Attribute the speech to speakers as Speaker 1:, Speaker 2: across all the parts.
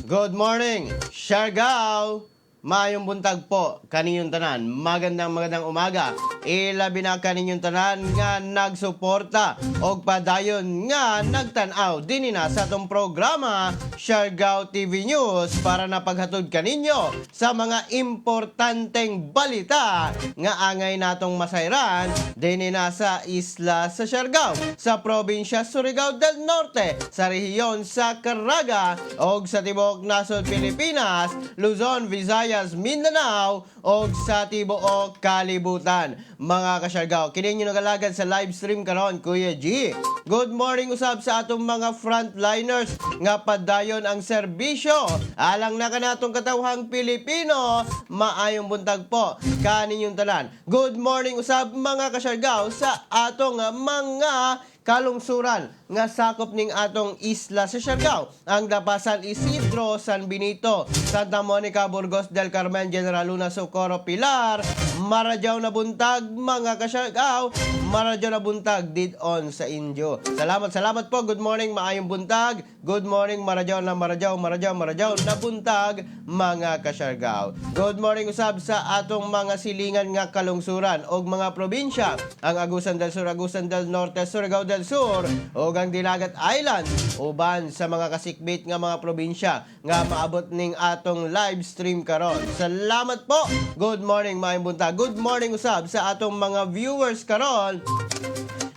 Speaker 1: Good morning, Siargao! Maayong buntag po kaninyong tanan. Magandang magandang umaga. Ilabi na kaninyong tanan nga nagsuporta og padayon nga nagtan-aw dinhi na sa atong programa Siargao TV News para napaghatod kaninyo sa mga importanteng balita nga angay natong masayran dinhi na sa isla sa Siargao, sa probinsya Surigao del Norte, sa rehiyon sa Caraga og sa tibuok nasod Pilipinas, Luzon, Visayas, Mindanao og sa tibuok kalibutan. Mga kasyargao, kini inyo nagalagad sa live stream karon, Kuya G. Good morning usab sa atong mga frontliners nga padayon ang serbisyo alang na kanatong katawhang Pilipino. Maayong buntag po kaninyong tanan. Good morning usab, mga kasyargao, sa atong mga kalungsuran nga sakop ning atong isla sa Siargao. Ang Dapa, San Isidro, San Benito, Santa Monica, Burgos del Carmen, General Luna, Socorro, Pilar. Maradyaw na buntag, mga kasyargao. Maradyaw na buntag did-on sa inyo. Salamat, salamat po. Good morning, maayong buntag. Good morning, maradyaw na maradyaw, maradyaw, maradyaw na buntag, mga kasyargao. Good morning usab sa atong mga silingan nga kalungsuran og mga probinsya. Ang Agusan del Sur, Agusan del Norte, Surigao del Sur ug ang Dinagat Island, uban sa mga kasikbit nga mga probinsya nga maabot ning atong live stream karon. Salamat po. Good morning, maayong buntag. Good morning usab sa atong mga viewers karon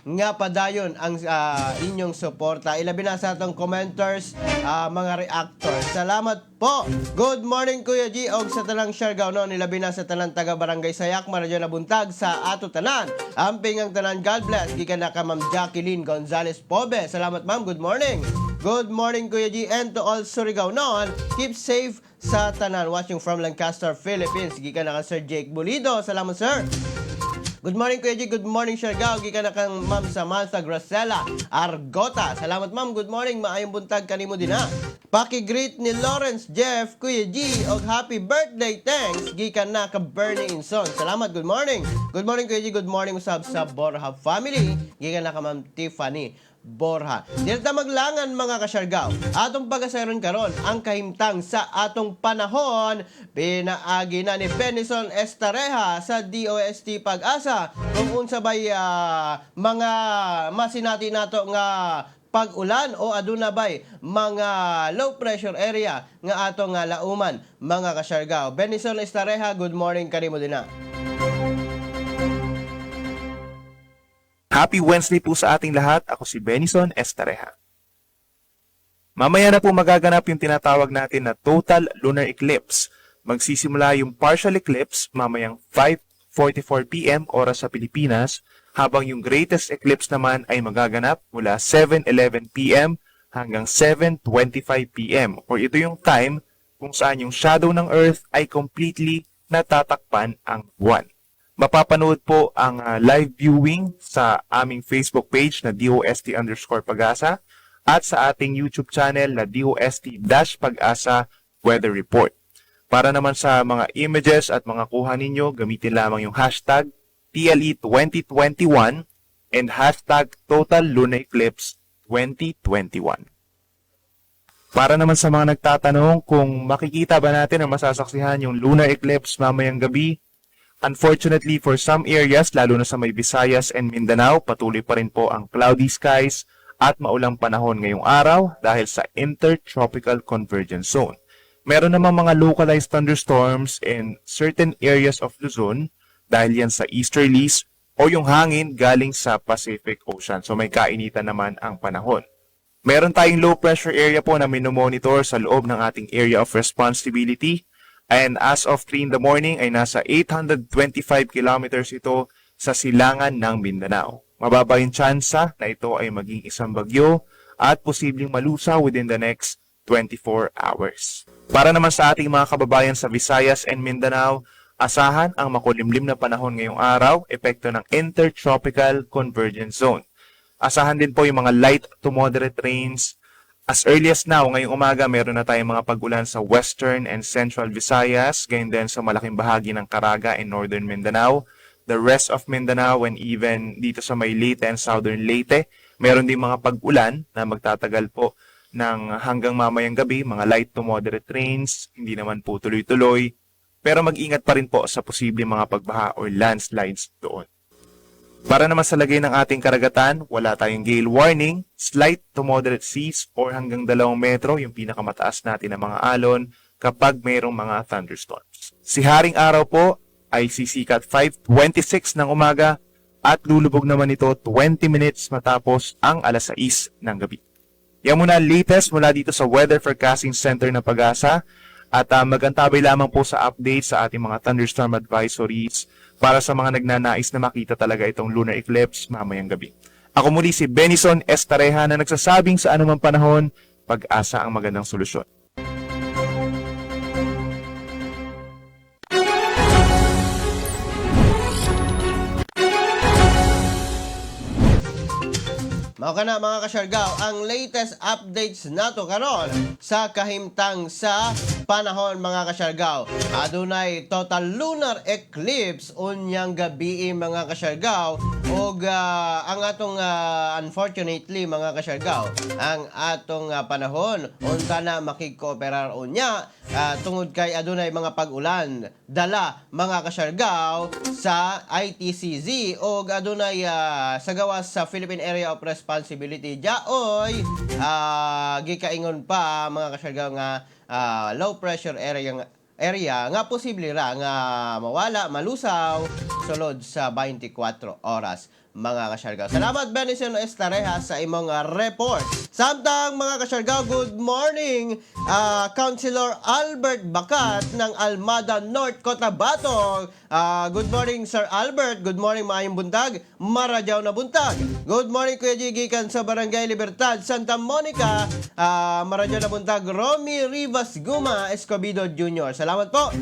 Speaker 1: nga padayon ang inyong suporta. Ilabi na sa atong commenters, mga reactors. Salamat po. Good morning, Kuya G, og sa tanang Siargao no, ilabi na sa tanang taga Barangay Sayak, maradyo na buntag sa ato tanan. Amping ang tanan, God bless. Gikan na ka Ma'am Jacqueline Gonzales Pobe. Salamat, ma'am, good morning. Good morning, Kuya G, and to all Surigao noon. Keep safe sa tanan. Watching from Lancaster, Philippines. Gikan na ka Sir Jake Bulido. Salamat, sir. Good morning, Kuya G. Good morning, Siargao. Gikan na kang Ma'am Samantha Gracela Argota. Salamat, ma'am. Good morning. Maayong buntag kanimo din ha. Paki-greet ni Lawrence Jeff, Kuya G, og happy birthday. Thanks. Gikan na ka Bernie Inson. Salamat. Good morning. Good morning, Kuya G. Good morning usab sa Borja family. Gikan na ka Ma'am Tiffany Borja. Dili ta maglangan, mga kasyargaw. Atong pagasayron karon ang kahimtang sa atong panahon pinaagi na ni Benison Estareja sa DOST Pag-asa kung unsa bay mga masinati nato nga pag-ulan o aduna bay mga low pressure area nga atong nga lauman, mga kasyargaw. Benison Estareja, good morning kanimo dinha.
Speaker 2: Happy Wednesday po sa ating lahat. Ako si Benison Estareja. Mamaya na po magaganap yung tinatawag natin na total lunar eclipse. Magsisimula yung partial eclipse mamayang 5:44 p.m. oras sa Pilipinas, habang yung greatest eclipse naman ay magaganap mula 7:11 p.m. hanggang 7:25 p.m. or ito yung time kung saan yung shadow ng Earth ay completely natatakpan ang buwan. Mapapanood po ang live viewing sa aming Facebook page na DOST_Pag-asa at sa ating YouTube channel na DOST-Pag-asa Weather Report. Para naman sa mga images at mga kuha ninyo, gamitin lamang yung #TLE2021 and #TotalLunarEclipse2021. Para naman sa mga nagtatanong kung makikita ba natin o masasaksihan yung lunar eclipse mamayang gabi, unfortunately for some areas, lalo na sa may Visayas and Mindanao, patuloy pa rin po ang cloudy skies at maulang panahon ngayong araw dahil sa Intertropical Convergence Zone. Meron namang mga localized thunderstorms in certain areas of Luzon dahil yan sa easterlies o yung hangin galing sa Pacific Ocean. So may kainitan naman ang panahon. Meron tayong low pressure area po na minomonitor sa loob ng ating area of responsibility. And as of 3 in the morning ay nasa 825 kilometers ito sa silangan ng Mindanao. Mababa yung tsansa na ito ay maging isang bagyo at posibleng malusaw within the next 24 hours. Para naman sa ating mga kababayan sa Visayas and Mindanao, asahan ang makulimlim na panahon ngayong araw, epekto ng Intertropical Convergence Zone. Asahan din po yung mga light to moderate rains. As early as now, ngayong umaga, meron na tayong mga pag-ulan sa Western and Central Visayas, gayon din sa malaking bahagi ng Caraga and Northern Mindanao, the rest of Mindanao and even dito sa may Leyte and Southern Leyte, meron din mga pag-ulan na magtatagal po ng hanggang mamayang gabi, mga light to moderate rains, hindi naman po tuloy-tuloy. Pero mag-ingat pa rin po sa posibleng mga pagbaha or landslides doon. Para naman sa lagay ng ating karagatan, wala tayong gale warning, slight to moderate seas or hanggang 2 metro yung pinakamataas natin na mga alon kapag mayroong mga thunderstorms. Si Haring Araw po ay sisikat 5:26 ng umaga at lulubog naman ito 20 minutes matapos ang alas 6 ng gabi. Yan muna ang latest mula dito sa Weather Forecasting Center ng PAGASA at magantabay lamang po sa update sa ating mga thunderstorm advisories para sa mga nagnanais na makita talaga itong lunar eclipse mamayang gabi. Ako muli si Benison Estareja na nagsasabing sa anumang panahon, pag-asa ang magandang solusyon.
Speaker 1: Mao kana, mga kasyargaw, ang latest updates nato karon sa kahimtang sa panahon, mga kasyargaw. Adunay total lunar eclipse unyang gabi, mga kasyargaw, ug ang atong unfortunately, mga kasyargaw, ang atong panahon unta na makigkooperar unya tungod kay adunay mga pag-ulan dala, mga kasyargaw, sa ITCZ og adunay sa gawas sa Philippine Area of Responsibility jaoy gikaingon pa, mga kasyargaw, nga low pressure area area nga posible ra nga mawala, malusaw sulod sa 24 oras, mga kasyargaw. Salamat, Benison Estareja, sa imong report. Samtang, mga kasyargaw, good morning, Councilor Albert Bacat ng Almada North, Cotabato. Good morning, Sir Albert. Good morning, maayong buntag. Maradyaw na buntag. Good morning, Kuya G, gikan sa Barangay Libertad, Santa Monica. Maradyaw na buntag, Romy Rivas Guma Escobedo Jr. Salamat po.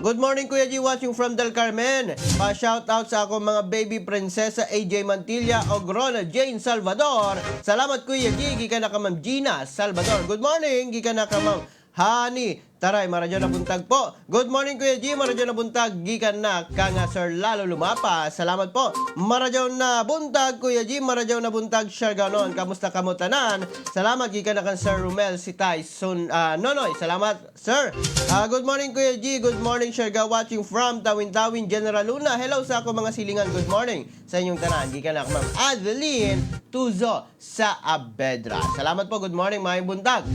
Speaker 1: Good morning, Kuya G, watching from Del Carmen. Pa-shout out sa akong mga baby prinsesa AJ Mantilla o Rona Jane Salvador. Salamat, Kuya G, gikan na ka Ma'am Gina Salvador. Good morning, gikan na ka Ma'am Hani Taray, maradyo na buntag po. Good morning, Kuya G, maradyo na buntag, gikan na ka nga Sir Lalo Lumapa. Salamat po. Maradyo na buntag, Kuya G, maradyo na buntag, Siargaonon. Kamusta kamo tanan? Salamat, gikan na kan Sir Rumel Sitay Sun, Nonoy. Salamat, sir. Good morning, Kuya G. Good morning, Siargao, watching from Tawin-Tawin, General Luna. Hello sa ako mga silingan. Good morning sa inyong tanan. Gikan na Ma'am Adeline Tuzo sa Abedra. Salamat po. Good morning, maayong buntag.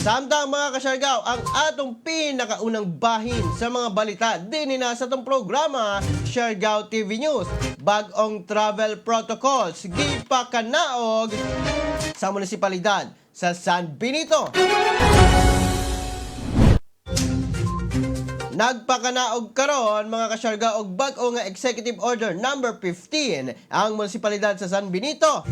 Speaker 1: Samtang, mga kasyargaw, ang atong pinakaunang bahin sa mga balita din na sa atong programa, Siargao TV News. Bag-ong travel protocols gipakanaog sa munisipalidad sa San Benito. Nagpakanaog karon, mga kasyargaw, og bag-o nga Executive Order number 15 ang munisipalidad sa San Benito.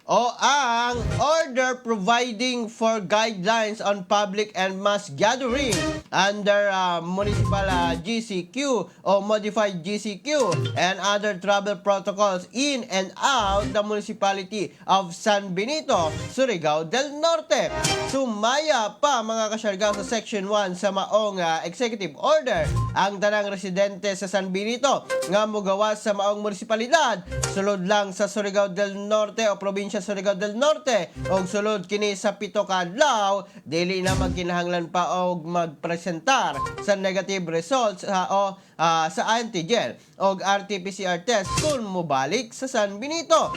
Speaker 1: O ang Order Providing for Guidelines on Public and Mass Gathering under Municipal GCQ o Modified GCQ and other travel protocols in and out the municipality of San Benito, Surigao del Norte. Sumaya pa, mga kasyargaw, sa Section 1 sa maong Executive Order, ang tanang residente sa San Benito nga mogawas sa maong munisipalidad sulod lang sa Surigao del Norte o probinsya Surigao del Norte og sulod kini sa 7 ka adlaw, dili na magkinahanglan pa og magpresentar sa negative results sa o sa antigen og RT-PCR test kung mobalik sa San Benito.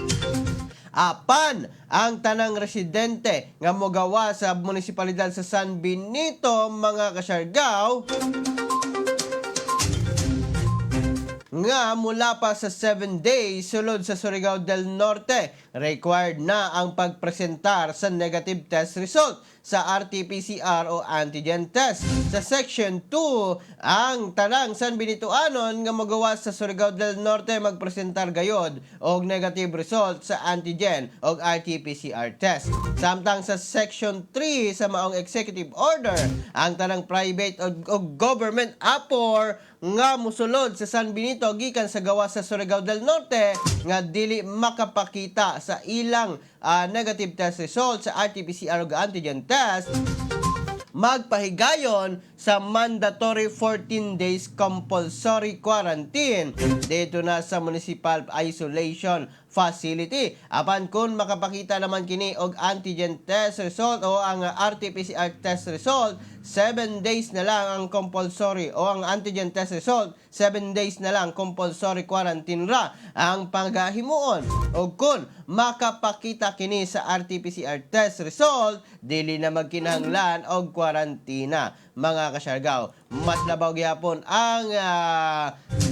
Speaker 1: Apan ang tanang residente nga mogawa sa munisipalidad sa San Benito, mga kasyargaw, nga mula pa sa 7 days sulod sa Surigao del Norte, required na ang pagpresentar sa negative test result sa RT-PCR o antigen test. Sa Section 2, ang tanang San Benitoanon nga magawa sa Surigao del Norte magpresentar gayod og negative result sa antigen og RT-PCR test. Samtang sa Section 3 sa maong executive order, ang tanang private og government apor nga musulod sa San Benito gikan sa gawas sa Surigao del Norte nga dili makapakita sa ilang negative test result sa RT-PCR ug antigen test. Magpahigayon sa mandatory 14 days compulsory quarantine dito na sa municipal isolation facility. Apan kung makapakita naman kini og antigen test result o ang RT-PCR test result, 7 days na lang ang compulsory o ang antigen test result, 7 days na lang compulsory quarantine ra ang pagahimuon. O kung makapakita kini sa RT-PCR test result, dili na magkinahanglan og kwarantina, mga kasyargaw. Mas labaw gihapon ang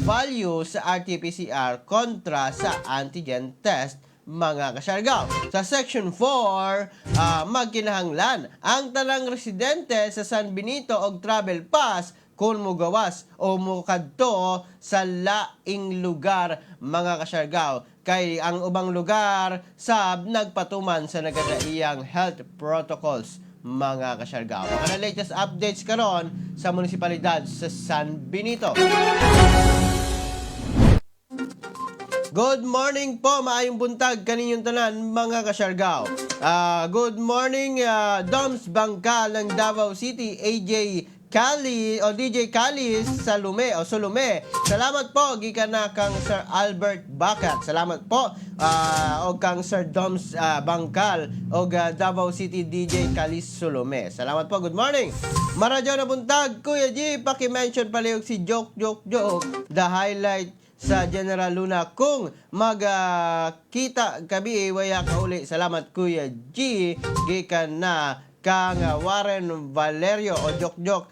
Speaker 1: value sa RT-PCR kontra sa antigen test, mga kasyargaw. Sa Section 4, magkinahanglan ang tanang residente sa San Benito og travel pass kung mugawas o mukadto sa laing lugar, mga kasyargaw, kay ang ubang lugar sab nagpatuman sa nagkadaiyang health protocols, mga kasyargaw. Mga latest updates karon sa munisipalidad sa San Benito. Good morning po, maayong buntag kaninyong tanan, mga kasyargaw. Good morning, Doms Bangkal ng Davao City, AJ Cali o DJ Calis Salume o Sulume. Salamat po gikan na kang Sir Albert Bacat. Salamat po og kang Sir Doms Bangkal og Davao City DJ Calis Sulume. Salamat po. Good morning. Maradyo na buntag, Kuya G, paki-mention palihog si Joke Joke Joke, the highlight sa General Luna kung magkita gabi waya kauli. Salamat, Kuya G, gikan na kang Warren Valerio o Jok Jok,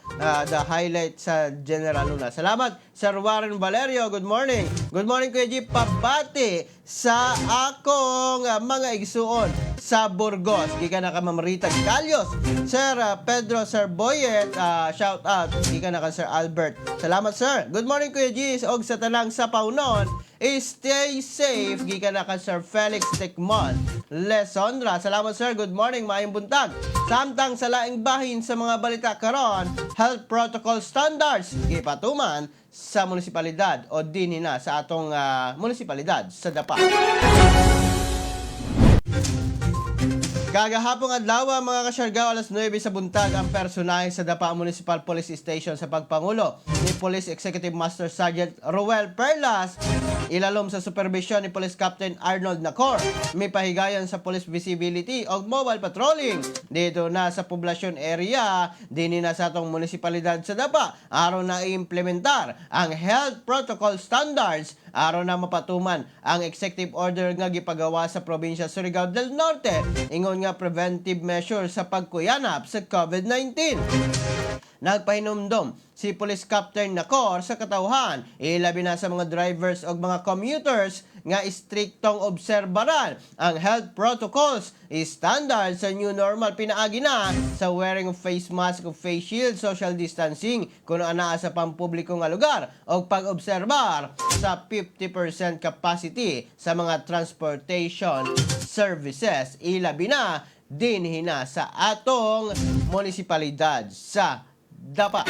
Speaker 1: the highlight sa General Luna. Salamat, Sir Warren Valerio. Good morning. Good morning, Kuya G. Pabati sa akong mga igsuon sa Burgos. Gikan na ka Ma'am Rita Galyos. Sir Pedro, Sir Boyet, shout out. Gikan na ka Sir Albert. Salamat, sir. Good morning, Kuya G. Og sa tanang sa Paunon, stay safe. Gikan na ka Sir Felix Tekmon Lesondra. Salamat, sir. Good morning. Maayong buntag. Samtang sa laing bahin sa mga balita karon, health protocol standards gipatuman sa munisipalidad o dinhi na sa atong munisipalidad sa Dapa. Kagahapong adlaw, mga kasyargaw, alas 9 sa buntag ang personahe sa Dapa Municipal Police Station sa pagpangulo ni Police Executive Master Sergeant Ruel Perlas, ilalom sa supervision ni Police Captain Arnold Nacor. May pahigayon sa police visibility o mobile patrolling dito na sa poblasyon area dinhi na sa atong munisipalidad sa Dapa aron na iimplementar ang health protocol standards aron na mapatuman ang executive order nga gipagawa sa probinsya Surigao del Norte ingon nga preventive measure sa pagkuyanap sa COVID-19. Nagpahinumdom si Police Captain Nacor sa katawhan, ilabi na sa mga drivers o mga commuters, nga istriktong obserbaran ang health protocols standard sa new normal pinaagi na sa wearing of face mask o face shield, social distancing kung anaa sa pampubliko nga lugar o pag-obserbar sa 50% capacity sa mga transportation services, ilabi na dinhi na sa atong munisipalidad sa Dapa.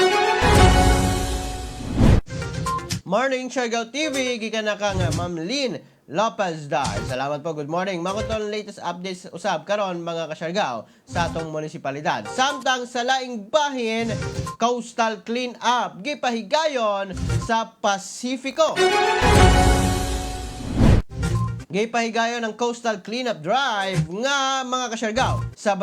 Speaker 1: Morning, Siargao TV, gikan na kang Ma'am Lynn Lopez Dar. Salamat po, good morning. Makuton latest updates usab karon, mga kasyargao, sa atong munisipalidad. Samtang sa laing bahin, coastal clean up gipahigayon sa Pasifiko. Gipahigayon ang coastal cleanup drive nga, mga kasyargaw, sa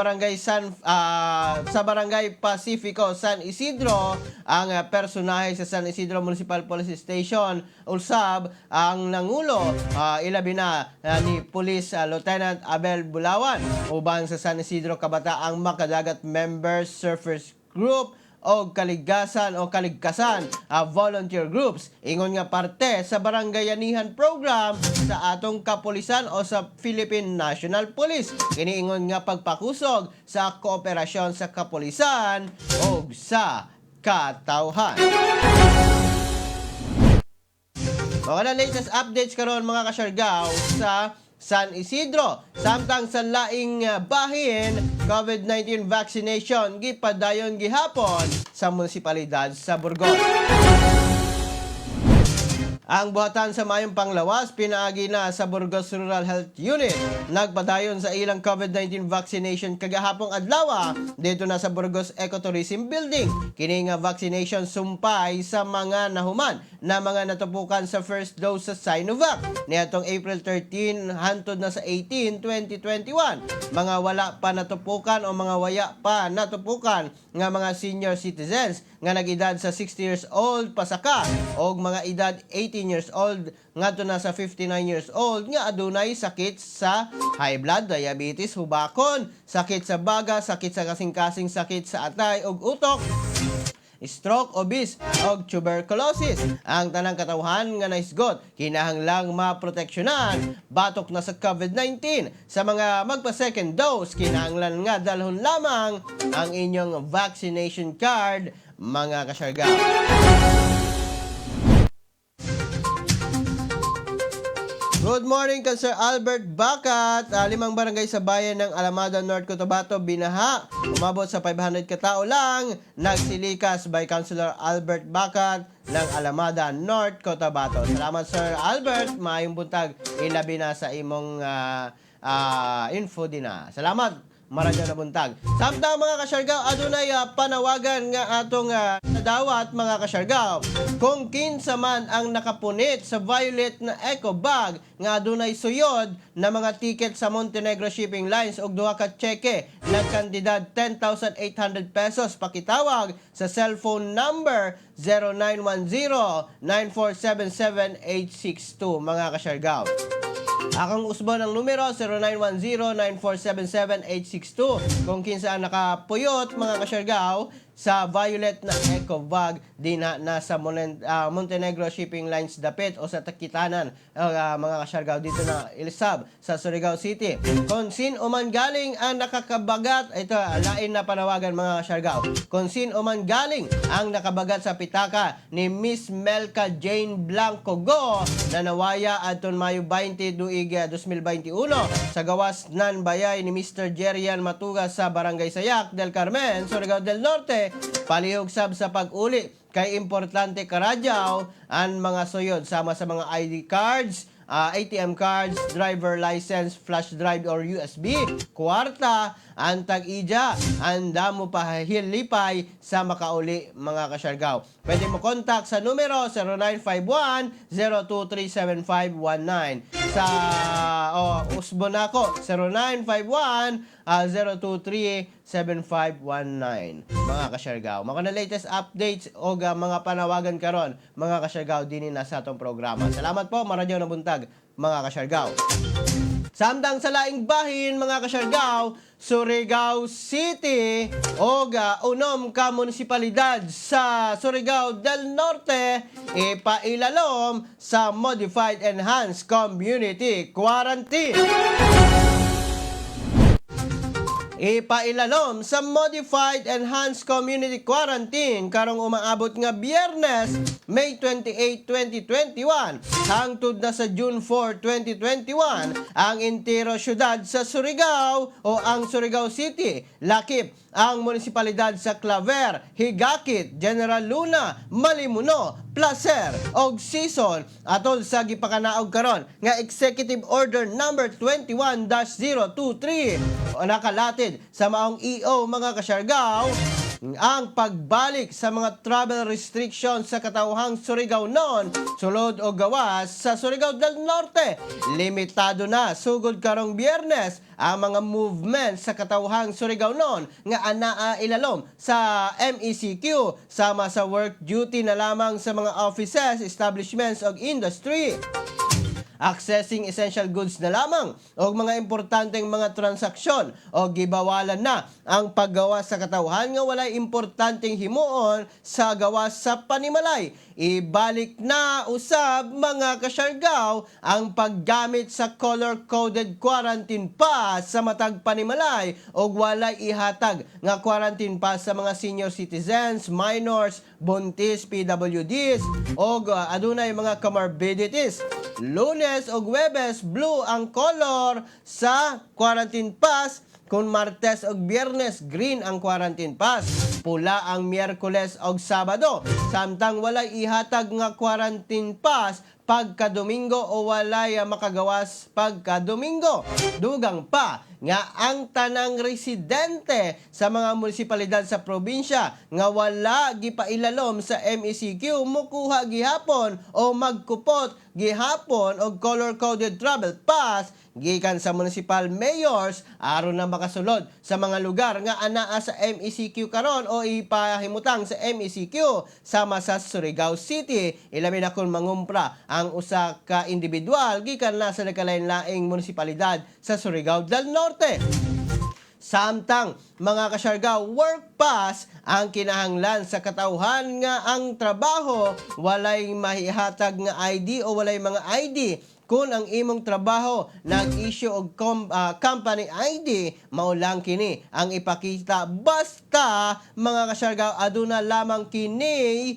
Speaker 1: Barangay Pacifico, San Isidro. Ang personahe sa San Isidro Municipal Police Station usab ang nangulo, ilabi na ni Police Lieutenant Abel Bulawan uban sa San Isidro Kabataang Makadagat Members Surfers Group o kaligasan o kaligkasan volunteer groups, ingon nga parte sa barangayanihan program sa atong kapulisan o sa Philippine National Police. Kini ingon nga pagpakusog sa kooperasyon sa kapulisan o sa katawhan. Mga na latest updates karon, mga kasyargaw, sa San Isidro. Samtang sa laing bahin, COVID-19 vaccination gipadayon gihapon sa munisipalidad sa Burgos. Ang buhatan sa mayong panglawas pinaagi na sa Burgos Rural Health Unit. Nagpadayon sa ilang COVID-19 vaccination kagahapong adlaw dito na sa Burgos Ecotourism Building. Kini nga vaccination sumpay sa mga nahuman na mga natupukan sa first dose sa Sinovac niadtong April 13 hantod na sa 18, 2021. Mga wala pa natupukan o mga waya pa natupukan nga mga senior citizens nga nag-edad sa 60 years old pasaka og mga edad 18 years old ngadto na sa 59 years old nga adunay sakit sa high blood, diabetes, hubakon, sakit sa baga, sakit sa kasing-kasing, sakit sa atay ug utok, stroke, obese og tuberculosis. Ang tanang katawhan nga nahisgot kinahanglang maproteksyonan batok na sa COVID-19. Sa mga magpa second dose, kinahanglan nga dalhon lamang ang inyong vaccination card, mga kasyargaw. Good morning kay Sir Albert Bacat. Limang barangay sa bayan ng Alamada, North Cotabato, binaha. Umabot sa 500 katao lang. Nagsilikas by Councilor Albert Bacat ng Alamada, North Cotabato. Salamat, Sir Albert. Maayong buntag. Ilabi na sa imong info din na. Salamat. Maradyo na buntag. Samtang, mga kasyargaw, adunay panawagan nga atong nadawat, mga kasyargaw. Kung kinsa man ang nakapunit sa violet na eco bag nga adunay suyod na mga ticket sa Montenegro Shipping Lines og duha ka tseke na kantidad 10,800 pesos, pakitawag sa cellphone number 0910-9477-862, mga kasyargaw. Akong usbon ang numero 0910-9477-862 kung kinsa ang nakapuyot, mga kasyargaw, sa violet na eco bag dinha na sa Montenegro Shipping Lines dapit o sa Takitanan, mga kasyargaw, dito na ilisab sa Surigao City. Kung sino man galing ang nakakabagat, ito lain na panawagan, mga kasyargaw. Kung sino man galing ang nakabagat sa pitaka ni Miss Melka Jane Blanco Go na nawaya adton Mayo 20 duig 2021 sa gawas nan bayay ni Mr. Jerian Matuga sa Barangay Sayak del Carmen, Surigao del Norte, palihog sab sa pag-uli kay importante karadyaw ang mga suyod sama sa mga ID cards, ATM cards, driver license, flash drive or USB, kwarta, ang tag-ija, andamo pahilipay sa makauli, mga kasyargaw. Pwede mo contact sa numero 0951-0237519. Sa oh, usbo na ako, 0951 023-7519. Mga kasyargaw. Mga na latest updates o mga panawagan karon, mga kasyargaw, dinhi na sa atong programa. Salamat po, maradyo na buntag, mga kasyargaw. Samtang sa laing bahin, mga kasyargaw, Surigao City o unom ka munisipalidad sa Surigao del Norte ipailalom sa Modified Enhanced Community Quarantine. Ipailalom sa Modified Enhanced Community Quarantine karong umaabot nga Biyernes, May 28, 2021 hangtod na sa June 4, 2021 ang entero syudad sa Surigao o ang Surigao City. Lakip ang munisipalidad sa Claver, Higakit, General Luna, Malimuno, Placer og Sison atol sa gipakanaog karon nga Executive Order number 21-023 o nakalatid sa maong EO, mga kasyargaw. Ang pagbalik sa mga travel restrictions sa katawhang Surigao noon, sulod o gawas sa Surigao del Norte. Limitado na sugod karong Biyernes ang mga movement sa katawhang Surigao noon nga anaa ilalom sa MECQ sama sa work duty na lamang sa mga offices, establishments o industry, accessing essential goods na lamang o mga importanteng mga transaksyon, o gibawalan na ang paggawa sa katawhan nga walay importanteng himuon sa gawas sa panimalay. Ibalik na usab, mga kasyargaw, ang paggamit sa color-coded quarantine pass sa matag panimalay o walay ihatag nga quarantine pass sa mga senior citizens, minors, buntis, PWDs o adunay mga comorbidities. Lunes o Huwebes, blue ang color sa quarantine pass. Kung Martes o Biyernes, green ang quarantine pass. Pula ang Miyerkules o Sabado. Samtang walay ihatag nga quarantine pass pagka-Domingo o walay makagawas pagka-Domingo. Dugang pa nga ang tanang residente sa mga munisipalidad sa probinsya nga wala gipailalom sa MECQ mukuha gihapon o magkupot gihapon og color-coded travel pass gikan sa municipal mayors aron na makasulod sa mga lugar nga anaa sa MECQ karon o ipahimutang sa MECQ sama sa Surigao City, ilabi na kung mangumpra ang usa ka individual gikan na sa nagkalain-laing munisipalidad sa Surigao del Norte. Samtang mga kasyargaw, work pass ang kinahanglan sa katawhan nga ang trabaho walay mahihatag nga ID o walay mga ID. Kung ang imong trabaho nag-issue og company ID, mao lang kini ang ipakita, basta mga kasyargaw, aduna lamang kining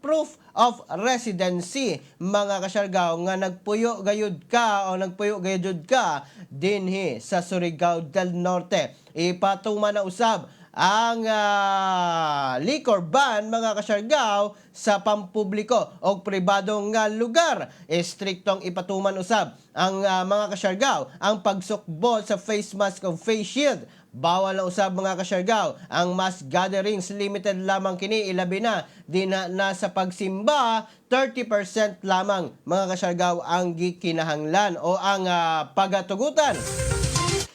Speaker 1: proof of residency, mga kasyargaw, nga nagpuyo gayud ka o nagpuyo gayud ka dinhi sa Surigao del Norte. Ipatuman na usab ang liquor ban, mga kasyargaw, sa pampubliko o pribadong nga lugar. Estriktong ipatuman usab ang mga kasyargaw, ang pagsukbot sa face mask o face shield. Bawal na usab, mga kasyargaw, ang mass gatherings. Limited lamang kini, ilabi na di na, na sa pagsimba. 30% lamang, mga kasyargaw, ang gikinahanglan o ang pagatugutan.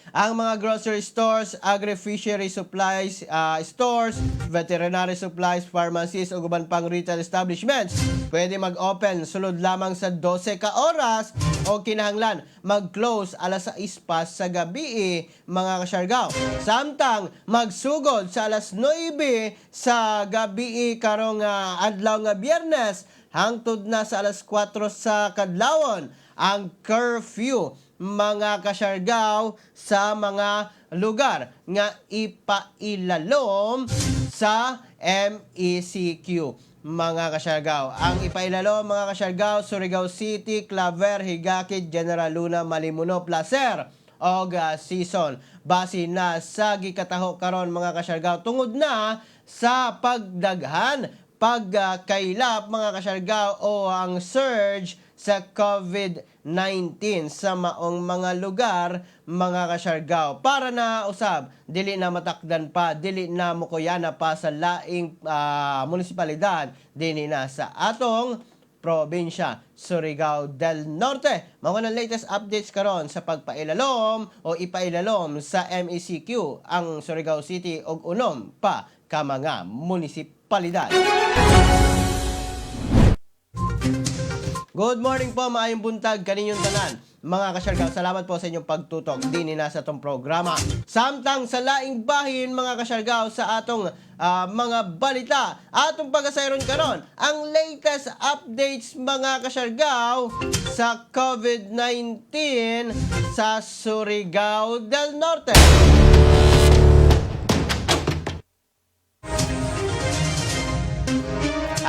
Speaker 1: Ang mga grocery stores, agri-fishery supplies stores, veterinary supplies, pharmacies ug uban pang retail establishments pwede mag-open sulod lamang sa 12 ka oras o kinahanglan mag-close alas 6 pa sa gabi, mga kasyargaw. Samtang magsugod sa alas 9 sa gabi karong adlaw nga Biyernes hangtod na sa alas 4 sa kadlawon ang curfew, mga kasyargaw, sa mga lugar nga ipailalom sa MECQ, mga kasyargaw. Ang ipailalom, mga kasyargaw, Surigao City, Claver, Higakid, General Luna, Malimuno, Placer og Sison. Base na sa gikataho karon, mga kasyargaw, tungod na sa pagdaghan, pagkaylap, mga kasyargaw, o ang surge sa COVID-19 sa maong mga lugar, mga kasyargaw. Para na usab dili na matakdan pa, dili na mukuyana pa sa laing munisipalidad dinhi na sa atong probinsya, Surigao del Norte. Mao nang latest updates karon sa pagpailalom o ipailalom sa MECQ ang Surigao City ug unom pa ka mga munisipalidad. Good morning po, maayong buntag kaninyong tanan, mga kasyargaw, salamat po sa inyong pagtutok dinhi na sa atong programa. Samtang sa laing bahin, mga kasyargaw, sa atong mga balita, atong pagasayron karon ang latest updates, mga kasyargaw, sa COVID-19 sa Surigao del Norte.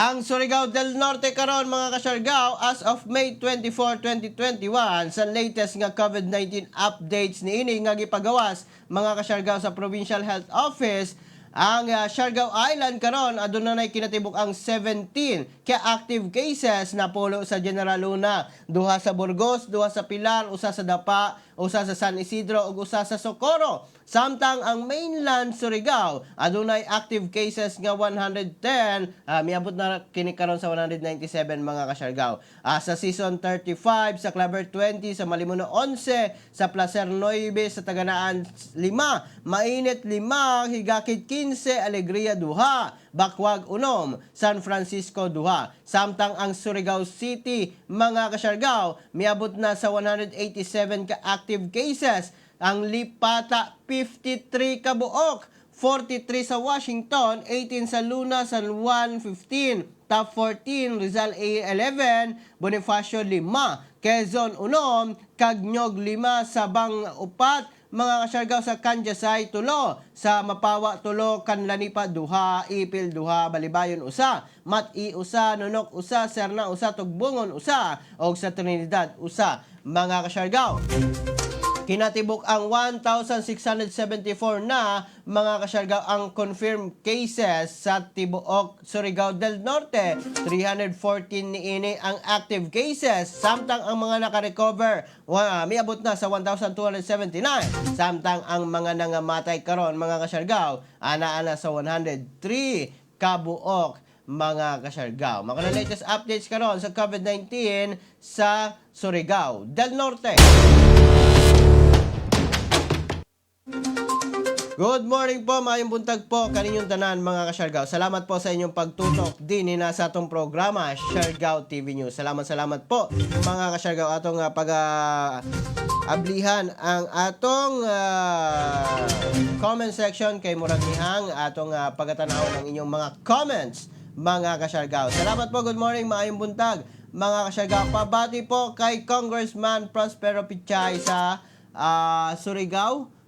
Speaker 1: Ang Surigao del Norte karon, mga kasyargaw, as of May 24, 2021, sa latest nga COVID-19 updates niini nga gipagawas, mga kasyargaw, sa Provincial Health Office, ang Siargao Island karon aduna nay kinatibuk ang 17 ka active cases, napulo sa General Luna, duha sa Burgos, duha sa Pilar, usa sa Dapa, usa sa San Isidro ug usa sa Socorro. Samtang ang mainland Surigao adunay active cases nga 110, miabot na kini karon sa 197, mga kasyargaw. Sa Sison 35, sa Claver 20, sa Malimuno 11, sa Placer 9, sa Taganaan 5, Mainit 5, Higakid 15, Alegria 2, Bakwag 1, San Francisco 2. Samtang ang Surigao City, mga kasyargaw, miabot na sa 187 ka active cases. Ang Lipata 53 kabuok, 43 sa Washington, 18 sa Luna, San Juan 15, Top 14, Rizal A 11, Bonifacio 5, Quezon 1, Cagñog 5, Sabang 4, mga kasyargaw, sa Kanjasay 3, sa Mapawa 3, Canlanipa 2, Ipil 2, Balibayon 1, Mat-i 1, Nonok 1, Serna 1, Tugbungon 1, og sa Trinidad 1, mga kasyargaw. Kinatibuk ang 1,674 na, mga kasyargaw, ang confirmed cases sa tibuok Surigao del Norte. 314 niini ang active cases samtang ang mga naka-recover miabot na sa 1,279. Samtang ang mga nangamatay karon, mga kasyargaw, ana-ana sa 103 kabuok, mga kasyargaw. Mga latest updates karon sa COVID-19 sa Surigao del Norte. Good morning po, maayong buntag po kaninyong tanan, mga kasyargaw. Salamat po sa inyong pagtutok din na sa atong programa Siargao TV News. Salamat, salamat po, mga kasyargaw, atong pag ablihan ang atong comment section kay murag nihang atong pagkatanaw ng inyong mga comments, mga kasyargaw. Salamat po, good morning, maayong buntag, mga kasyargaw. Pabati po kay Congressman Prospero Pichay sa Surigao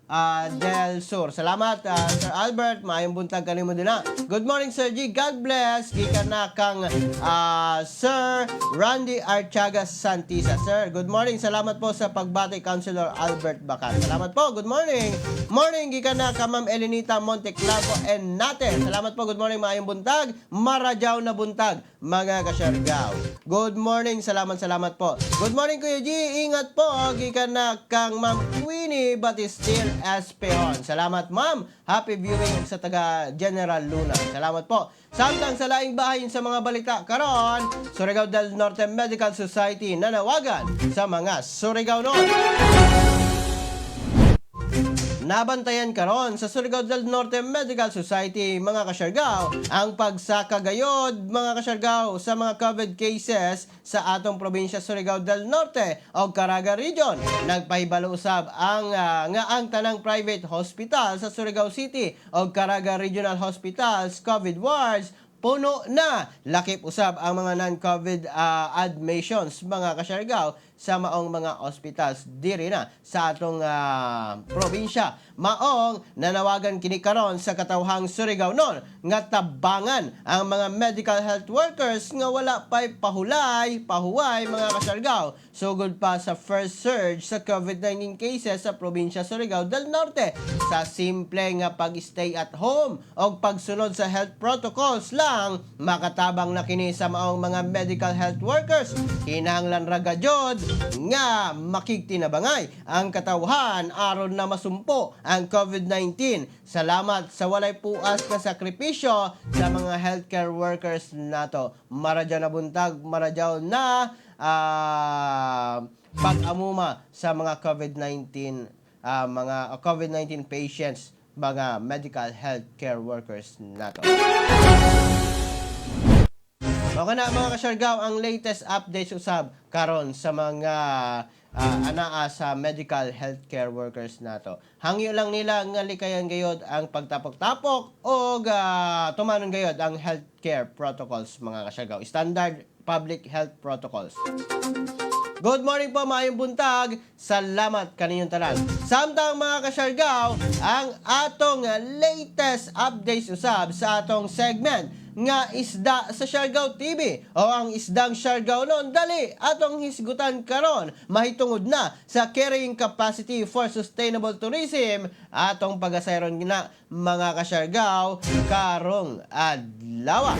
Speaker 1: del Sur. Salamat, Sir Albert. Maayong buntag kanimo din na. Good morning, Sir G. God bless. Gikan na kang Sir Randy Archaga Santisa. Sir, good morning. Salamat po sa pagbati, Councilor Albert Bacan. Salamat po. Good morning. Morning, gikan na ka Ma'am Elenita Monteclavo and Nate. Salamat po. Good morning. Maayong buntag. Marajaw na buntag, mga kasyargaw. Good morning. Salamat, salamat po. Good morning, Kuya G. Ingat po. Gikan na kang Ma'am Queenie Batistil Espeon. Salamat, ma'am. Happy viewing sa taga General Luna. Salamat po. Samtang sa laing bahin sa mga balita karon, Surigao del Norte Medical Society nanawagan sa mga Surigao Norte. Nabantayan karon sa Surigao del Norte Medical Society, mga kasyargaw, ang pagsakagayod, mga kasyargaw, sa mga COVID cases sa atong probinsya Surigao del Norte o Caraga Region. Nagpahibalo usab ang nga ang tanang private hospital sa Surigao City o Caraga Regional Hospitals COVID wards puno na. Lakip usab ang mga non-COVID admissions, mga kasyargaw, sa maong mga ospitals diri na sa atong probinsya. Maong nanawagan kini karon sa katawhang Surigao non nga tabangan ang mga medical health workers nga wala pa'y pahulay, pahuway, mga kasyargaw, sugod pa sa first surge sa COVID-19 cases sa probinsya Surigao del Norte. Sa simple nga pag-stay at home o pagsunod sa health protocols lang, makatabang na kini sa maong mga medical health workers. Kinahanglan ra gayod nga makigtinabangay ang katawhan aron na masumpo ang COVID-19. Salamat sa walay puas na sakripisyo sa mga healthcare workers nato. Maradyaw na buntag, maradyaw na pag-amuma sa mga COVID-19 mga COVID-19 patients, mga medical healthcare workers nato. Okay na, mga kasyargaw, ang latest updates usab karon sa mga anaa sa medical healthcare workers nato. Hangyo lang nila nga likayan gayod ang pagtapok-tapok o tumanon gayod ang healthcare protocols, mga kasyargaw. Standard public health protocols. Good morning po, maayong buntag. Salamat kaninyong tanan. Samtang, mga kasyargaw, ang atong latest updates usab sa atong segment nga Isda sa Siargao TV o ang Isdang Siargao noon, dali atong hisgutan karon mahitungod na sa carrying capacity for sustainable tourism, atong pagasayron na, mga kasyargaw, karong adlaw.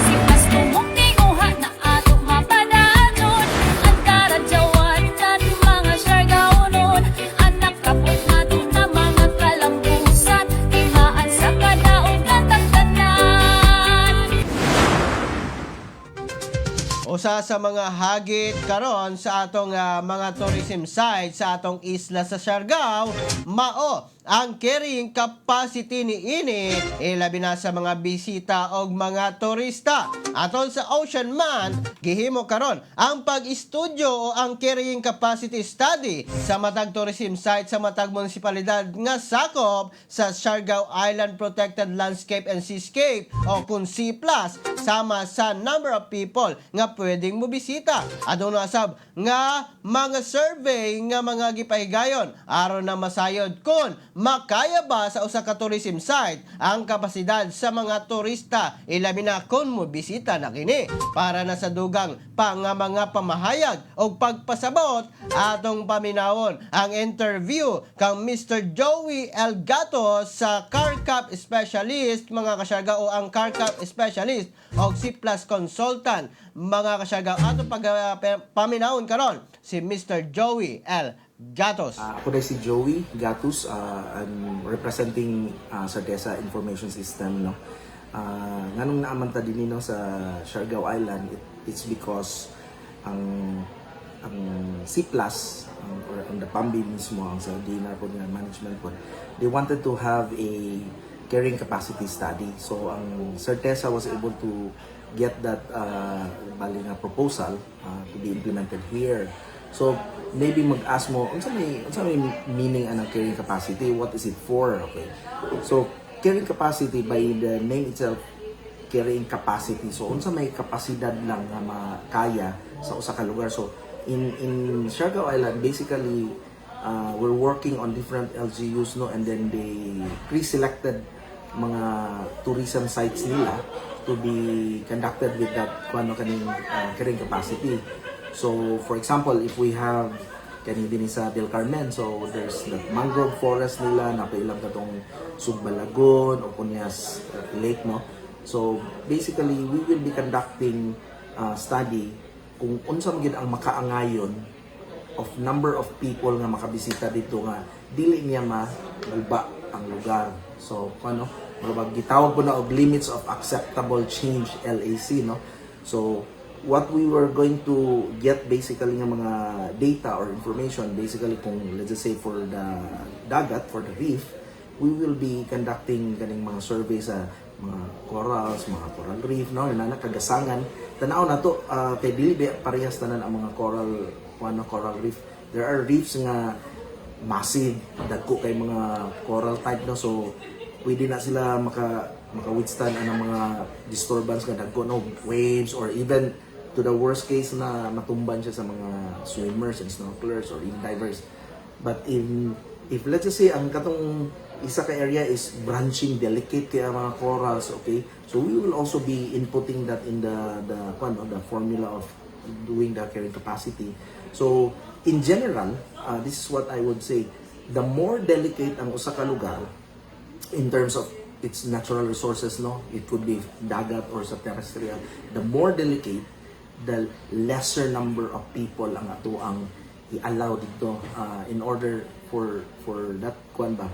Speaker 3: Sipas tumong tinguha na ato mapadanon ang karadyawan tan mga Siargaonon. Anak kapot nato na mga kalampusan, timaan sa kadaog natang tanan.
Speaker 1: Usa sa mga hagit karon sa atong mga tourism site sa atong isla sa Siargao mao ang carrying capacity ni ini, ilabi na sa mga bisita og mga turista. Atol sa Ocean Month, gihimo karon ang pag-istudyo o ang carrying capacity study sa matag tourism site sa matag munisipalidad nga sakop sa Siargao Island Protected Landscape and Seascape o kung C+, sama sa number of people nga pwede pwedeng mobisita. Aduna sab nga mga survey nga mga gipahigayon aron na masayod kung makaya ba sa usa ka tourism site ang kapasidad sa mga turista, ilabi na kung mobisita na kini. Para na sa dugang pa nga mga pamahayag o pagpasabot, atong paminawon ang interview kang Mr. Joey Elgato sa CarCap Specialist, mga kasyarga, o ang CarCap Specialist o C Plus Consultant, mga kasyarga. Atong pag paminawon karon si Mr. Joey L. Gatos.
Speaker 4: Ako na si Joey Gatus. I'm representing Certeza Information System. No? Nganong naa man ta dinhi, no, sa Siargao Island, it's because ang C+, or ang the PAMB mismo, ang sa DENR po nga management po, they wanted to have a carrying capacity study. So ang Certeza was able to get that bali nga proposal to be implemented here. So maybe mag-ask mo unsa may meaning anang carrying capacity? What is it for? Okay. So carrying capacity, by the name itself, carrying capacity. So unsa may kapasidad lang nga makaya sa usa ka lugar. So in Siargao Island, basically we're working on different LGUs, no, and then they pre-selected mga tourism sites nila to be conducted with that kuno kaning carrying capacity. So for example, if we have kani dinhi sa Del Carmen, so there's the mangrove forest nila, napailang katong Sugba Lagoon o Cunias Lake, no. So basically, we will be conducting study kung unsa man gyud ang makaangayon of number of people nga makabisita dito nga dili niya maguba ang lugar. So ano, murag gitawag po na og limits of acceptable change, LAC, no. So what we were going to get basically nga mga data or information, basically kung let's just say for the dagat, for the reef, we will be conducting kaning mga survey sa mga corals, mga coral reef, no, nana kagasangan. Tanaw na to kay dili ba parehas tanan ang mga coral kuno coral reef. There are reefs nga massive, dagko kay mga coral type, no, so pwede na sila maka withstand ang mga disturbance nga dagko, no, waves or even to the worst case na matumban siya sa mga swimmers and snorkelers or even divers. But in if let's just say ang katong isa ka area is branching, delicate kay ang mga corals, okay? So we will also be inputting that in the kuan, no, the formula of doing the carrying capacity. So in general, this is what I would say: the more delicate ang usa ka lugar in terms of its natural resources, no, it could be dagat or sa terrestrial, the more delicate, the lesser number of people ang ato ang i-allow dito in order for that kuan ba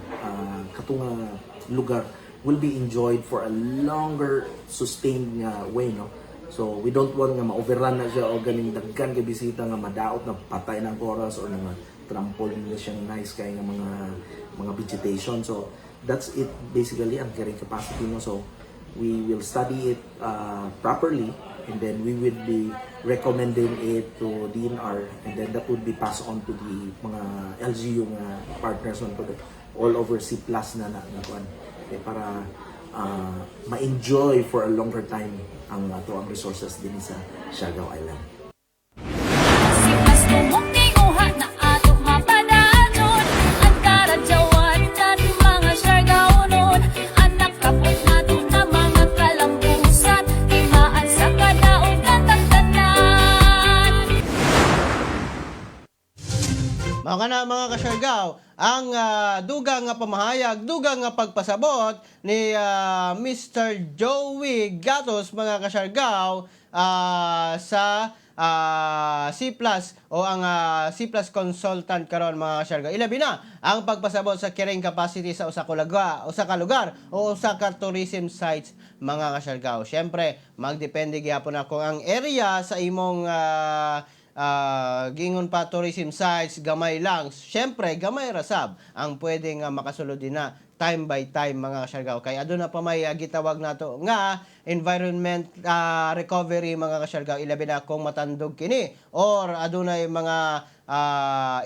Speaker 4: katunga lugar will be enjoyed for a longer sustained nga way, no. So we don't want nga ma-overrun na siya o ganing daghan kay bisita nga madaot na patay ng corals or nga trample nila siyang nice kay nga mga vegetation. So that's it basically, ang carrying capacity, no. So we will study it properly and then we will be recommending it to DENR and then that would be passed on to the mga LGU nga partners on to the all over C plus na na, na kuan eh, para ma-enjoy for a longer time ang ato ang resources din sa Siargao Island.
Speaker 3: Si Pasto mong tinguha na ato mapadayon ang karadyawan mga Siargaonon. Anak kapot nato na mga kalampusan, timaan sa kadaog natang tanan.
Speaker 1: Mga kana mga kasyargaw, ang dugang nga pamahayag, dugang nga pagpasabot ni Mr. Joey Gatos, mga kasyargaw, sa C Plus o ang C Plus consultant karon, mga kasyargaw. Ilabi na ang pagpasabot sa carrying capacity sa usa ka lugar o usa ka tourism sites, mga kasyargaw. Syempre, magdepende gyapon na kung ang area sa imong gingon pa tourism sites gamay lang. Syempre, gamay ra sab ang pwede nga makasulod din na time by time, mga kasyargaw. Kay aduna pa may gitawag nato nga environment recovery, mga kasyargaw, ilabi na kung matandog kini or adunay mga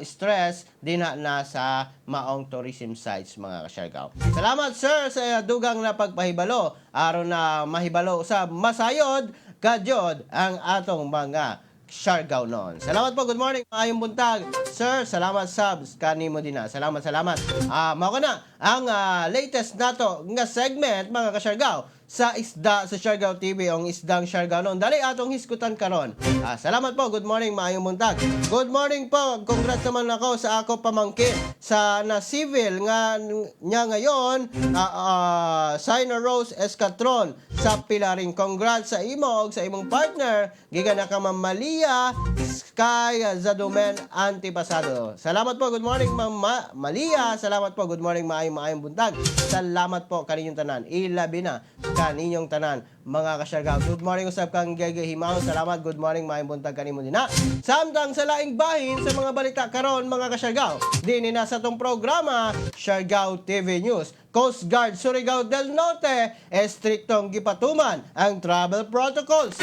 Speaker 1: stress dinha na sa maong tourism sites, mga kasyargaw. Salamat, sir, sa dugang na pagpahibalo aron na mahibalo sa masayod. Kadyod ang atong mga Siargao noon. Salamat po, good morning, maayong buntag. Sir, salamat subs kanimo din na. Salamat, salamat. Mao na ang latest nato nga segment, mga kasyargao, sa isda sa Siargao TV, ang isdang Siargao noon. Dali atong hisgutan karon. Salamat po, good morning, maayong buntag. Good morning po. Congrats naman ako sa ako pamangkin sa na civil nga niya ngayon, Sina Rose Escatron sa Pilaring. Congrats sa imo ug sa imong partner gikan na ka Ma'am Malia Sky Zadumen Antipasado. Salamat po. Good morning, Ma'am Malia. Salamat po. Good morning, maayong maayong buntag. Salamat po kaninyong tanan. Ilabi na kaninyong tanan, mga kasyargao. Good morning usab kang Gege Himaw. Salamat. Good morning, maayong buntag kanimo din na. Samtang sa laing bahin sa mga balita karon, mga kasyargao, dinhi na sa atong programa Siargao TV News. Coast Guard Surigao del Norte estriktong gipatuman ang travel protocols.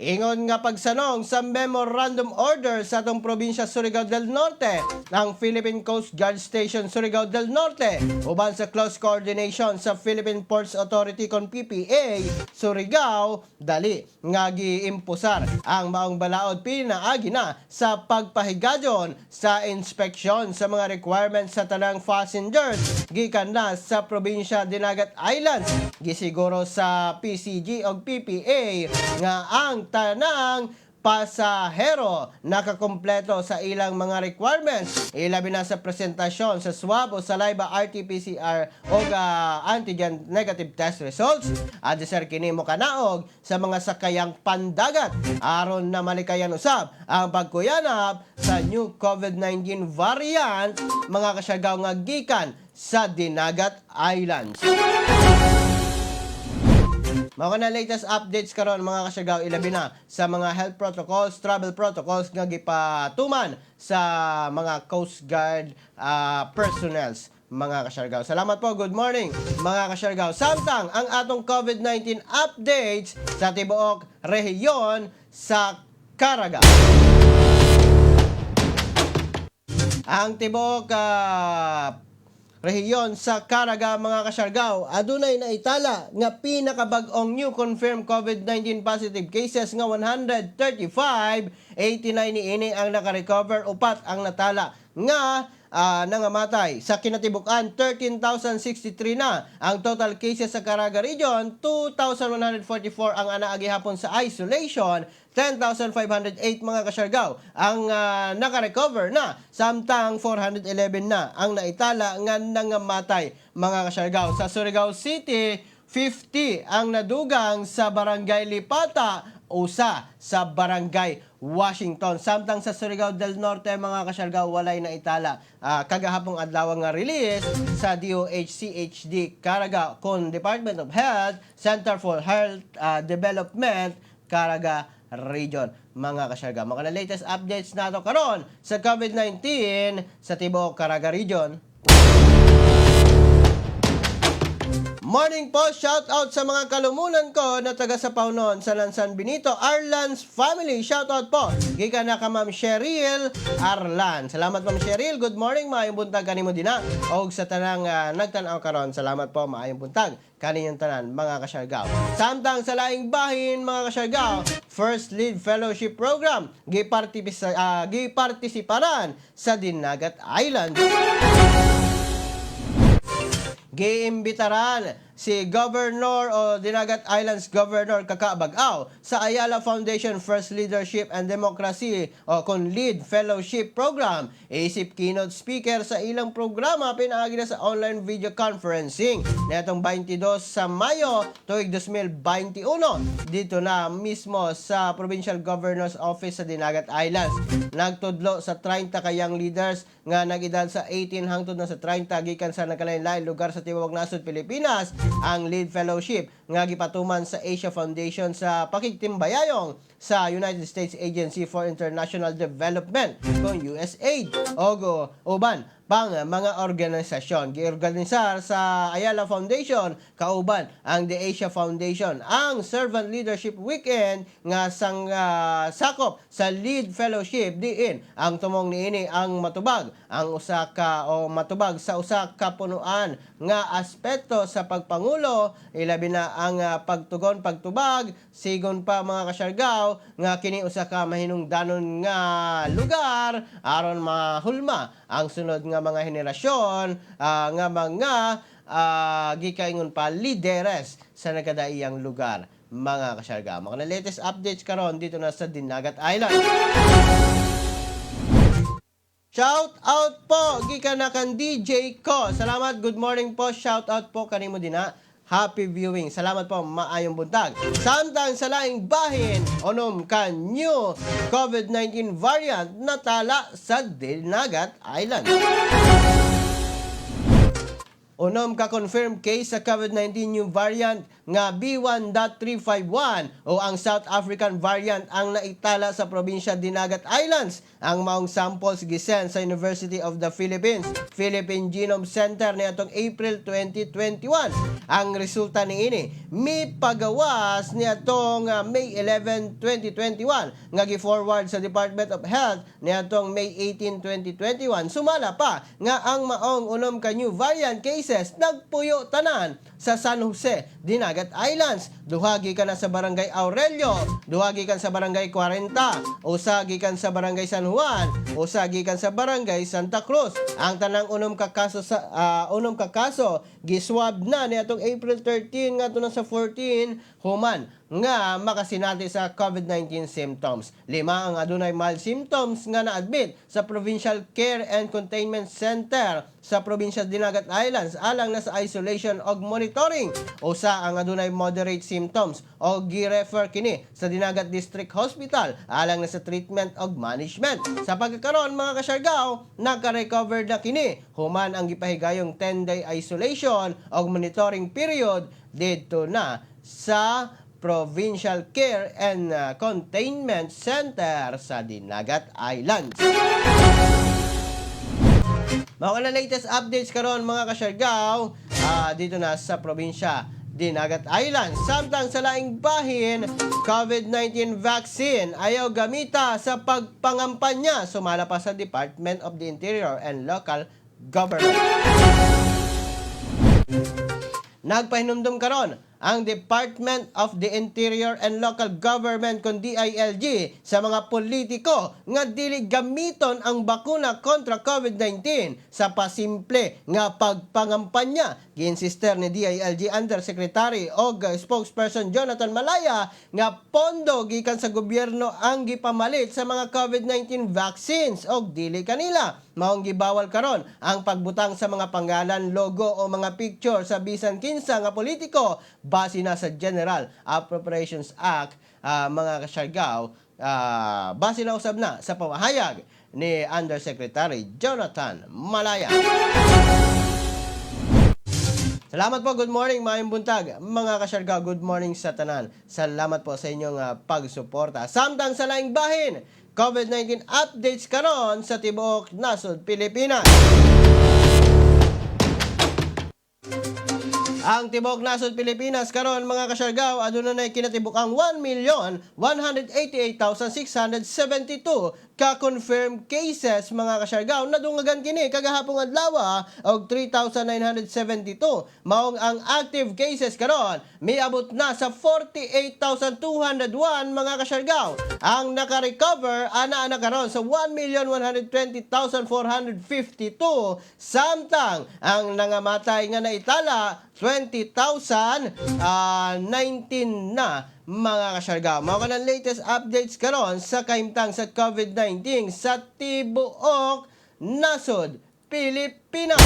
Speaker 1: Ingon nga pagsanong sa Memorandum Order sa atong probinsya Surigao del Norte ng Philippine Coast Guard Station Surigao del Norte uban sa close coordination sa Philippine Ports Authority kon PPA Surigao, dali nga giimpusar ang maong balaod pinaagi na sa pagpahigayon sa inspeksyon sa mga requirements sa tanang passengers gikan na sa probinsya Dinagat Islands. Gisiguro sa PCG og PPA nga ang tanang pasahero nakakumpleto sa ilang mga requirements, ilabi na sa presentasyon sa swab o saliva, RT-PCR o antigen negative test results. Adi sir kini mo kanaog sa mga sakayang pandagat aron na malikayan usab ang pagkuyanap sa new COVID-19 variant, mga kasyargao, nga gikan sa Dinagat Islands. Mao na latest updates karon, mga kasyargao, ilabi na sa mga health protocols, travel protocols nga gipatuman sa mga Coast Guard personnels, mga kasyargao. Salamat po, good morning, mga kasyargao. Samtang ang atong COVID-19 updates sa tibuok rehiyon sa Caraga. Ang tibuok rehiyon sa Caraga, mga kasyargao, adunay naitala nga pinakabag-ong new confirmed COVID-19 positive cases nga 135, 89 niini ang naka-recover, upat ang natala nga nangamatay. Sa kinatibuk-an, 13,063 na ang total cases sa Caraga Region, 2,144 ang anaa gihapon sa isolation, 10,508, mga kasyargao, ang naka-recover na, samtang 411 na ang naitala nga nangamatay, mga kasyargao. Sa Surigao City, 50 ang nadugang sa Barangay Lipata, usa sa Barangay Washington. Samtang sa Surigao del Norte, mga kasyargao, walay naitala kagahapong adlaw nga release sa DOH-CHD Caraga kon Department of Health, Center for Health Development Caraga Region, mga kasyargao. Mga na latest updates nato karon sa COVID-19 sa tibuok Caraga Region. Morning po, shout out sa mga kalumunan ko na taga sa Paunon sa Lansan Benito, Arlan's family. Shout out po. Gikan na ka Ma'am Cheryl Arlan. Salamat, Ma'am Cheryl. Good morning, maayong buntag kanimo dinha. Og sa tanang nagtan-aw karon, salamat po, maayong buntag kaninyong tanan, mga kasyargao. Samtang sa laing bahin, mga kasyargao, First Lead Fellowship Program gipartisiparan sa Dinagat Island. Giimbitaran si Governor o Dinagat Islands Governor Kaka Bag-ao sa Ayala Foundation First Leadership and Democracy o kon Lead Fellowship Program. Isip keynote speaker sa ilang programa pinaagi na sa online video conferencing netong 22 sa Mayo tuig 2021 dito na mismo sa Provincial Governor's Office sa Dinagat Islands. Nagtudlo sa 30 kayang leaders nga nag-edad sa 18 hangtod na sa 30 gikan sa nagkalain-lain lugar sa tibuok nasod Pilipinas ang Lead Fellowship nga gipatuman sa Asia Foundation sa pakigtimbayayong sa United States Agency for International Development kon USAID og uban pang mga organisasyon. Giorganisar sa Ayala Foundation kauban ang The Asia Foundation ang Servant Leadership Weekend nga sang sakop sa Lead Fellowship, diin ang tumong niini ang matubag ang usa ka o matubag sa usa ka punuan nga aspeto sa pagpangulo, ilabi na ang pagtugon, pagtubag. Sigon pa, mga kasyargaw, nga kini usa ka mahinungdanon nga lugar aron mahulma ang sunod nga mga henerasyon nga mga gikaingon pa lideres sa nagkadaiyang lugar, mga kasyargaw. Mga na latest updates karon dito na sa Dinagat Island. Shout out po gikan na kan DJ ko. Salamat, good morning po. Shout out po kanimo dina. Happy viewing. Salamat po, maayong buntag. Samtang sa laing bahin, 6 ka new COVID-19 variant natala sa Dinagat Island. 6 ka confirmed case sa COVID-19 new variant nga B1.351 o ang South African variant ang naitala sa probinsya Dinagat Islands. Ang maong samples gisend sa University of the Philippines, Philippine Genome Center niadtong April 2021. Ang resulta niini mipagawas niadtong May 11, 2021 nga gi-forward sa Department of Health niadtong May 18, 2021. Sumala pa nga ang maong 6 ka new variant cases nagpuyo tanan sa San Jose, Dinagat Islands. 2 gikan na sa Barangay Aurelio, 2 gikan sa Barangay 40, 1 gikan sa Barangay San Juan, 1 gikan sa Barangay Santa Cruz. Ang tanang 6 ka kaso giswab na niadtong April 13 ngadto na sa 14 human nga makasinati sa COVID-19 symptoms. 5 ang adunay mild symptoms nga na-admit sa Provincial Care and Containment Center sa probinsya Dinagat Islands alang na sa isolation og monitoring. 1 ang adunay moderate symptoms og gi-refer kini sa Dinagat District Hospital alang na sa treatment og management. Sa pagkakaron, mga kasyargaw, naka-recover na kini human ang gipahigayong 10-day isolation og monitoring period didto na sa Provincial Care and Containment Center sa Dinagat Islands. Mga na latest updates karon, mga kasyargaw, dito na sa probinsya Dinagat Island. Samtang sa laing bahin, COVID-19 vaccine ayaw gamita sa pagpangampanya, sumala pa sa Department of the Interior and Local Government. Nagpahinumdum karon ang Department of the Interior and Local Government kon DILG sa mga politiko nga dili gamiton ang bakuna kontra COVID-19 sa pasimple nga pagpangampanya. Giinsister ni DILG Undersecretary og spokesperson Jonathan Malaya nga pondo gikan sa gobyerno ang gipamalit sa mga COVID-19 vaccines og dili kanila. Maong gibawal karon ang pagbutang sa mga pangalan, logo o mga picture sa bisan kinsa nga politiko base na sa General Appropriations Act, mga kasyargaw, base na usab na sa pamahayag ni Undersecretary Jonathan Malaya. Salamat po, good morning, maayong buntag. Mga kasyargaw, good morning sa tanan. Salamat po sa inyong pagsuporta. Samtang sa laing bahin, COVID-19 updates karon sa tibuok nasod Pilipinas. Ang tibuok nasod Pilipinas karon, mga kasyargaw, aduna na kinatibukang 1,188,672 ka-confirmed cases, mga kasyargaw. Nadungagan kini kagahapong adlaw og 3,972. Maong ang active cases karon miabot na sa 48,201, mga kasyargaw. Ang naka-recover ana-ana karon sa 1,120,452, samtang ang nangamatay nga naitala 20,019 na, mga kasyargaw. Mao kanang latest updates karon sa kahimtang sa COVID-19 sa tibuok nasod Pilipinas.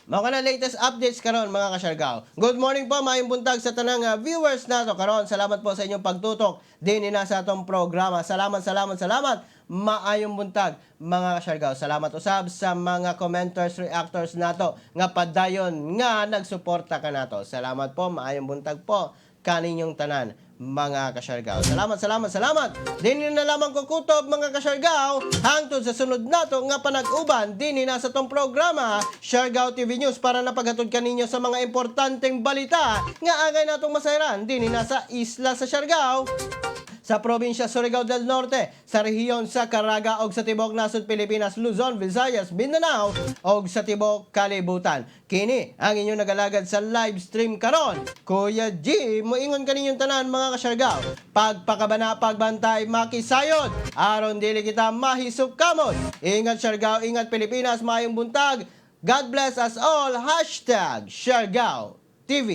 Speaker 1: Mao kana latest updates karon, mga kasyargaw. Good morning po, maayong buntag sa tanang viewers nato karon. Salamat po sa inyong pagtutok din na sa atong programa. Salamat, salamat, salamat. Maayong buntag, mga kasyargaw. Salamat usab sa mga commenters, reactors nato nga padayon nga nagsuporta kanato. Salamat po, maayong buntag po kaninyong tanan. mga kasyargaw. Salamat, salamat, salamat. Dini na lamang ko kutob, mga kasyargaw. Hangtod sa sunod nato nga panag-uban dini na sa tong programa Siargao TV News para napaghatod kaninyo sa mga importanteng balita nga angay natong masayran dini na sa isla sa Siargao, sa probinsya Surigao del Norte, sa rehiyon sa Caraga og sa tibok nasod Pilipinas, Luzon, Visayas, Mindanao og sa tibok kalibutan. Kini ang inyong nagalagad sa live stream karon. Kuya G, moingon kaninyong tanan, mga kasyargaw. Pagpakabana, pagbantay, makisayod. Aron dili kita mahisop kamot. Ingat Siargao, ingat Pilipinas, maayong buntag. God bless us all. #SiargaoTV.